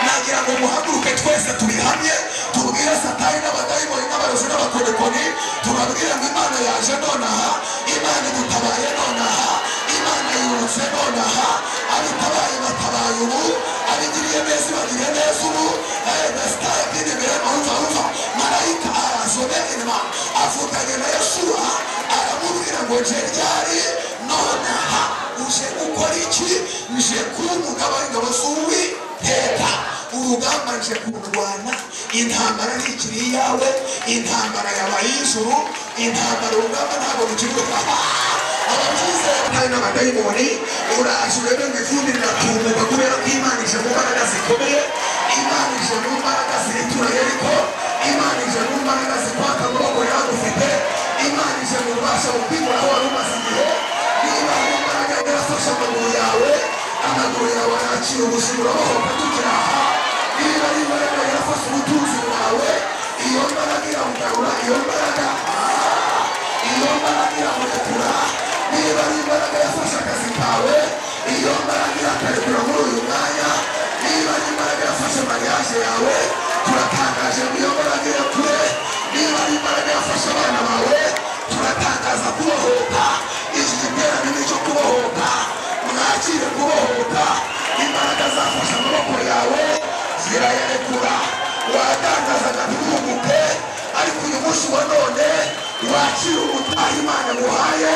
Nagira ngo muhaguruke twese tubihamye, tubwire Satani n'abadayimoni n'abarozi n'abakonikoni, tubabwire ngo Imana yaje nonaha, Imana idutabaye nonaha, Imana yurutse nonaha, abitabaye batabaye ubu, abigiriye neza bagiriye neza ubu. Marayika arazome inyuma avuganye na Yeshuwa aramubwira ngo nje ryari nonaha, uje gukora iki? Nje kuba umugaba w'ingabo z'Uwiteka. Urugamba nje kurwana, intambara ntikiri iyawe, intambara yabaye ijuru, intambara urugamba ntabwo rukiri. Ababyizeye n'abadayimoni uraje urebe ngo ivumbi riratumuka kubera ko Imana ije mu mbaraga zikomeye, Imana ije mu mbaraga ziritura Yeriko, Imana ije mu mbaraga zikwaka amaboko yagufite, Imana ije mu bubasha bukwimura aho wari umaze igihe. Niba hari imbaraga yarafashe amaguru yawe, amaguru yawe arakira ubuzima, urabohoka tukiri aha. Niba ari imbaraga yarafashe ubutunzi bwawe, iyo mbaraga irabugarura, iyo mbaraga iyo mbaraga iramurekura. Niba ari imbaraga yafashe akazi kawe, iyo mbaraga irakarekura muri uyu mwanya. Niba ari imbaraga yafashe mariage yawe, turatangaje ngo iyo mbaraga irekure. Niba ari imbaraga yafashe abana bawe, turatangaza kubohoka. Iki giterane ni icyo kubohoka, mwakire kubohoka. Imbaraga zafashe amaboko Wakira umutaha Imana guhaye,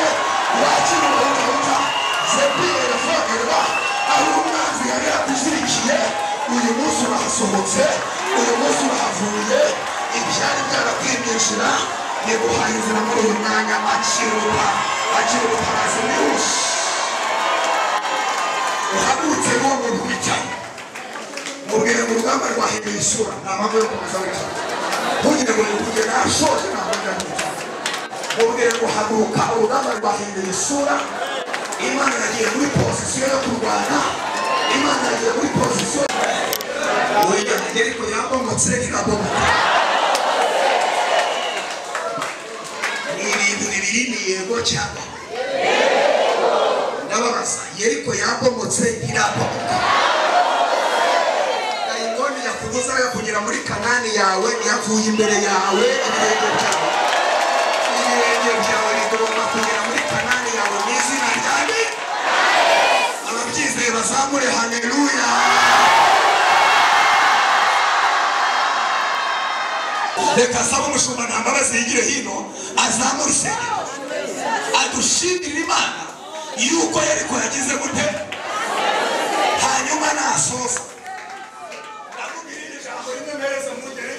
wakira umuhuta zebi erafogerwa aho umwanzi yari yakuzirikiye. Uyu munsi urahasohotse, uyu munsi urahavuye. Ibyari byarakwimyinjira niguhaye inzira muri uyu mwanya. Akira ubutabazi bwihuse. Uhagurutse n'uwo muntu wicaye, mubwire ngo urugamba rwahinduye isura, nta mpamvu yo gukomeza wicaye. Ntugire ngo nikuge nashoje, nta mpamvu yo kwicara. Mubwire ngo haguruka, urugamba rwahinduye isura. Imana yagiye muri pozisiyo yo kurwana, Imana yagiye muri pozisiyo. Oya, Yeriko yabomotse, irabomoka. Ni ibintu bibiri, ni yego cyangwa ndababaza. Yeriko yabomotse, irabomoka. Dayimoni yakubuzaga kugera muri Kanani yawe yavuye imbere yawe. Ibirenge byawe bigomba kugera muri Kanani yawe mu izina ryawe. Ababyizeye bazamure haleluya. Reka asabe umushumba nta mbabazi yigire hino, azamure isengero adushimire Imana yuko Yeriko yagize gute. Hanyuma nasoza ndamubwira iri jambo rimwe mpereze mwungere.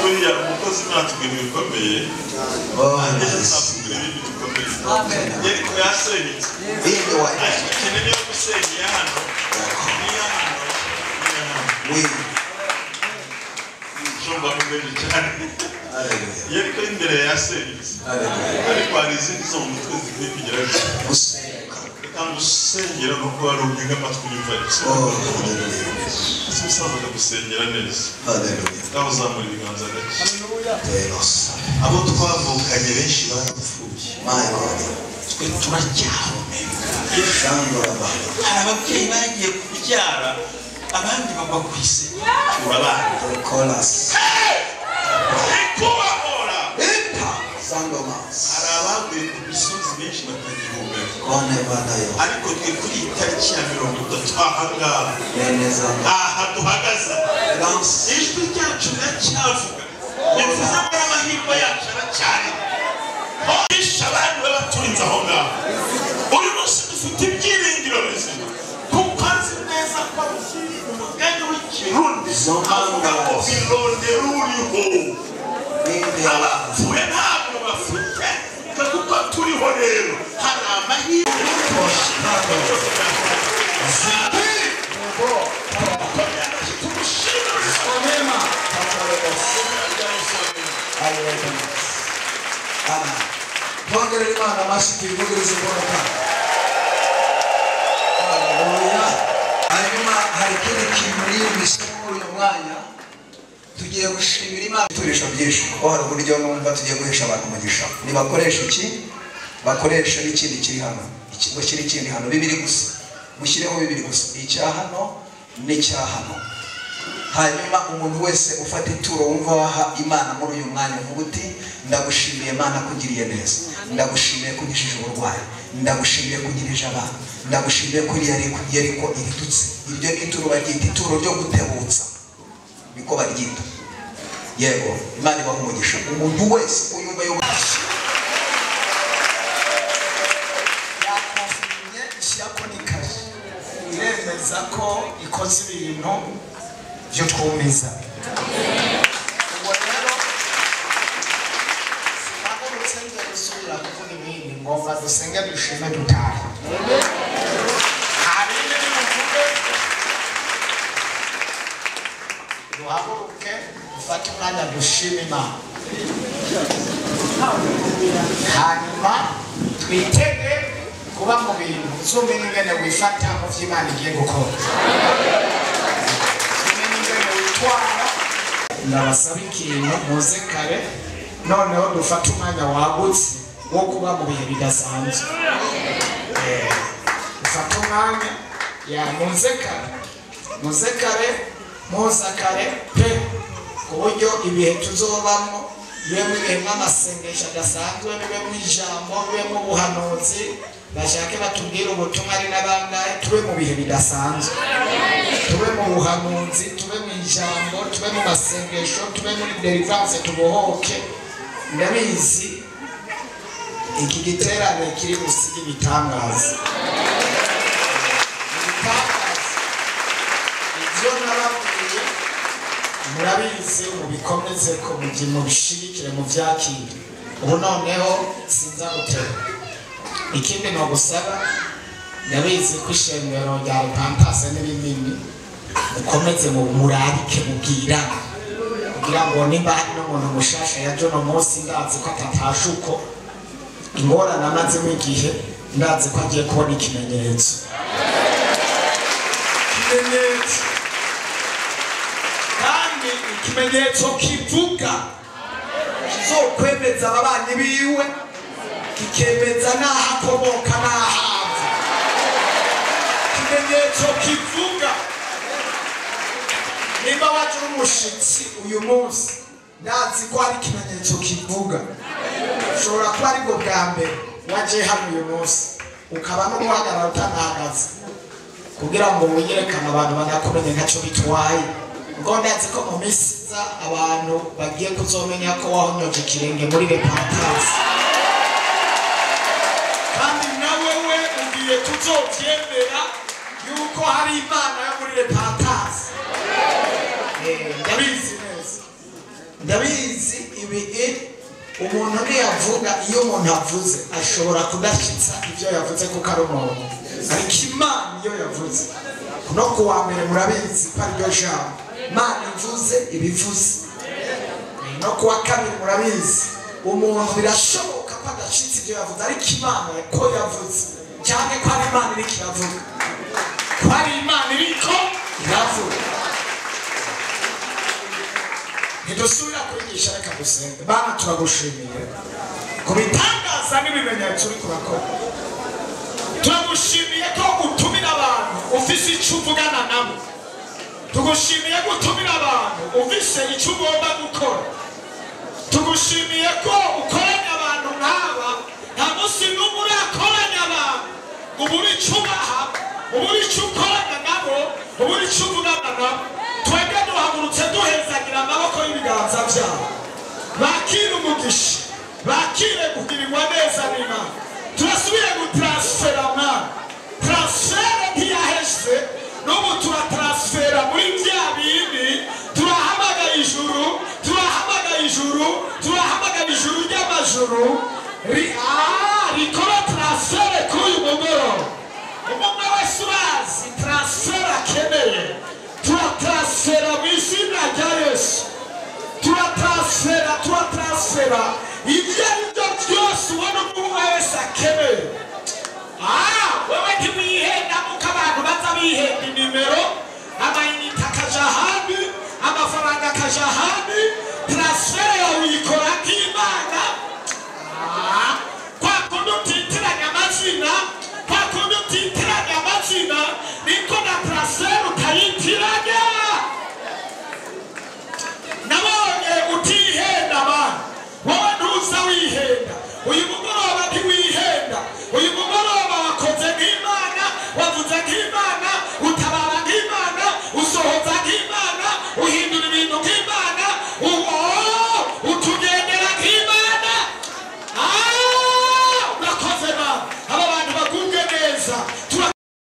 Buriya umukozi natubwira ibikomeye, natubwira ibindi bikomeye. Yeriko yasenyutse, ariko ikintu niyo gusenya iya hano, n'iya hano, n'iya hano. Nshobora kumenya cyane. Yeriko y'imbere yasenyutse, ariko hari izindi zo mu mutwe zikwiye kugira gutya. Reka Reka ngusengera nuko wari untega amatwi unyumva neza. Oh, haleluya. Ese umusaza akagusengera neza. Haleluya. Ngaho uzamura ibiganza gake. Telos. Abo twavukanye benshi barapfuye. My God. Twe turacyahumeka. Shangoraba. Hari ababyeyi bagiye kubyara abandi bagwa ku isi. Urabana. Kolas. Ikubahora. Ipa. Sandomas. Hari abaguye ku misozi benshi batagihumeka. Kone badayo. Ariko twe kuri iyi tariki ya 30 aha ngaha, Beneza. aha duhagaze, Lance. ijwi ryacu riracyavuga. Bivuze ko amahirwe yacu aracyari. Bishe abandi babaturinze aho ngaho. Uyu munsi dufite ibyiringiro bizima, kuko azi neza ko umugani w'ikirundi avuga ngo birondera uriho. Abapfuye ntabwo bafite, kuko turiho rero hari amahirwe. Amen. Twongerere Imana amashyi tuyivugirize imbaraga. Haleluya. Hanyuma hari ikindi kintu niyumvise muri uyu mwanya, tugiye gushimira Imana ibiturisho byinshi, kuko hari uburyo numva tugiye guhesha abantu umugisha. Nibakoresha iki, bakoresha n'ikindi kiri hano, ikigo kiri kindi hano, bibiri gusa, mushyireho bibiri gusa, icya hano n'icya hano. Hanyuma umuntu wese ufata ituro wumva waha Imana muri uyu mwanya, uvuga uti ndagushimiye Imana kugiriye neza, ndagushimiye kunyishije uburwayi, ndagushimiye kunyirije abana, ndagushimiye ko Yeriko iridutse. Iryo ni ituro baryita ituro ryo gutebutsa, niko baryita. Yego, Imana ibaha umugisha umuntu wese uyumva yakonfirmye ishyirako n'ikashi iremeza ko ikoze ibintu byo twumiza. Ubwo rero sinagurutse njya gusubira kuvuga ibindi, ngomba dusenge dushime dutahe. Nta bindi nibuvuge, duhaguruke dufate umwanya dushime Imana, hanyuma twitege kuba mu bintu uzumenye ingene wifata mu vyo Imana igiye gukora, uzumenye ingene witwara. Ndabasaba ikintu, muze kare noneho dufate umwanya wagutse wo kuba mu bihe bidasanzwe. Dufate umwanya ya muze kare, muze kare, muza kare pe, ku buryo ibihe tuzobamo bibe ibihe nk'amasengesho adasanzwe, bibe mu ijambo, bibe mu buhanuzi, bashake batubwire ubutumwa ari n'abangahe, tube mu bihe bidasanzwe, tube mu buhanuzi, tube mu ijambo, tube mu masengesho, tube muri deliverance, tubohoke. Ndabizi iki giterane kiri busiga ibitangaza, ibitangaza ibyo nababwiye murabizi, mubikomeze ko mubishigikire, muvyakire. Ubu noneho sinza gutera. Ikindi ni ugusaba, ndabizi ko ishengero rya Repentance ni rinini, mukomeze murarike mubwirane, kugira ngo nimba hari n'umuntu mushasha yaje uno munsi, ndazi ko atatashe uko ingorane amazemo igihe, ndazi ko agiye kubona ikimenyetso. Ikimenyetso kandi ikimenyetso kivuga kizokwemeza ababanyi biwe, kikemeza n'aho akomoka n'aho ava. Ikimenyetso kivuga nimba waje uri umushitsi uyu munsi, ndazi ko hari ikimenyetso kivuga. Ushobora kuba aribwo bwa mbere waje hano uyu munsi, ukaba no guhagarara utanahagaze kugira ngo wiyerekane abantu banakumenye ntacyo bitwaye. Ubwo ndazi ko mu minsi iza abantu bagiye kuzomenya ko wahonyoje ikirenge muri Repentance, kandi nawe we ugiye kuzovyemera yuko hari Imana yo muri Repentance. Ndabizi neza, ndabizi ibi umuntu ntiyavuga. Iyo umuntu avuze ashobora kudashitsa ibyo yavuze kuko ari umuntu, ariko Imana iyo yavuze no kuwa mbere murabizi ko ariryo jambo Imana ivuze ibivuze, no kuwa kabiri murabizi umuntu birashoboka ko adashitse ibyo yavuze, ariko Imana ko yavuze Cyane ko ari Imana iriko iravuga, ko ari Imana iriko iravuga. Ntidusubira kwigisha, reka dusenge. Bana, turagushimiye ku bitangaza n'ibimenyetso uri kurakora. Turagushimiye ko utumira abantu ufise icyo uvugana nabo. Tugushimiye ko utumira abantu ufise icyo ugomba gukora. Tugushimiye ko ukoranya abantu nk'aba. Nta munsi n'umwe urakoranya abantu ubura icyo ubaha, ubura icyo ukorana nabo, ubura icyo uvugana nabo. Twebwe duhagurutse duhezagira amaboko y'ibiganza byabo, bakire umugisha, bakire kugirirwa neza n'Imana. Turasubire gutaransifera, mwana. Transfert ntiyaheze, n'ubu turataransifera muri bya bindi. Turahamagaye ijuru, turahamagaye ijuru, turahamagaye ijuru ry'amajuru rikora transfert kuri uyu mugoroba. Umwe wese urazi transfert akeneye. Turataransifera mu izina rya Yesu. Turataransifera, turataransifera ibyo ari byo byose ubona umwe wese akeneye. Wewe ntiwihenda nkuko abantu baza bihenda inimero, amayinite akaja ahandi, amafaranga akaja ahandi.